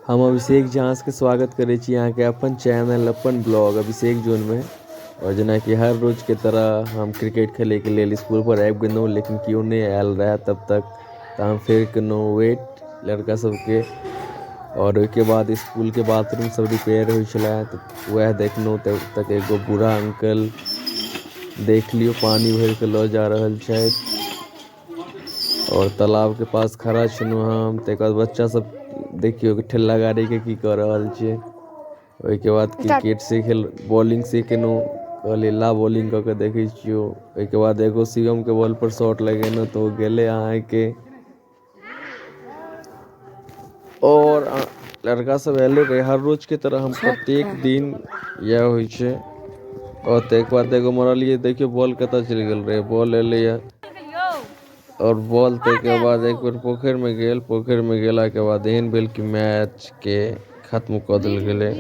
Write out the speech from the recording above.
हम अभिषेक झा के स्वागत करै छी अहाँके अपन चैनल अपन ब्लॉग अभिषेक जोनमे। आओर जेनाकि हर रोजके तरह हम क्रिकेट खेलैके लेल इसकुलपर आबि गेलहुँ, लेकिन केओ नहि आयल रहए तब तक, तऽ हम फेर केलहुँ वेट लड़का सबके। आओर ओहिके बाद इसकुलके बाथरूम सब रिपेयर होइ छलै तऽ वएह देखलहुँ। तब तक एगो बूढ़ा अंकल देख लियौ पानि भरिके लऽ जा रहल छथि आओर तालाबके पास खड़ा छलहुँ हम। ताहिके बाद बच्चा सब देखियौ ठेला गाड़ीके की कऽ रहल छै। ओहिके बाद क्रिकेट से खेल बॉलिंग से केलहुँ, कहलियै ला बॉलिंग कऽ के देखै छियौ। ओहिके बाद एगो शिवमके बॉलपर शॉट लगेलहुँ तऽ ओ गेलै अहाँके। आओर लड़का सब आयले रहै हर रोजके तरह, हम प्रत्येक दिन इएह होइ छै। आओर ताहिके बाद एगो मारलियै, देखियौ बॉल कतऽ चलि गेल रहै। बॉल एलैए आओर बॉल ताहिके बाद एक बेर पोखरिमे गेल। पोखरिमे गेलाके बाद एहन भेल कि मैचके खत्म कऽ देल गेलै।